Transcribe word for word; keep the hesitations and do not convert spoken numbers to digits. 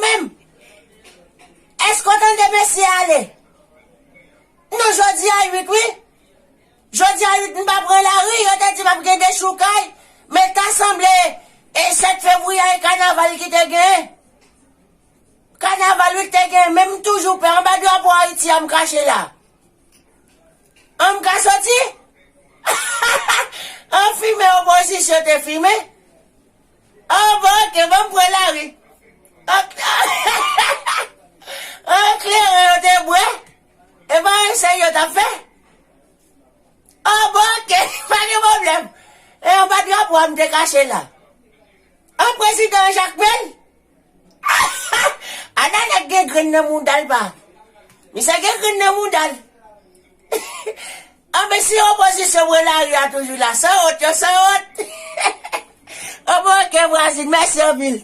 menm. Èske w tande mesye ale? Non, jodi a uit, wi. Jodi a uit, m pa pran lari, yo te di m ap gen dechoukay, men ta sanble e sèt fevriye a e kanaval ki te gen. Kanaval, wi, te gen, men m toujou pè. Anba drapo Ayiti a, m kache la. An m ka soti? An fimen opozisyon te fimen? An bon, oke, ban m pran lari. An, an kleren yo te bwè. E pa esèy yo t ap fè? An bon, oke, pa gen pwoblèm. E anba drapo a m te kache la. An prezidan Jakmèl? Ana nèg gen grenn nan mouda l pa. Misye gen grenn nan mouda l. An men si opozisyon pran lari a toujou la, sanwont yo, sanwont. An bon, oke, Brazil, mèsi anpil.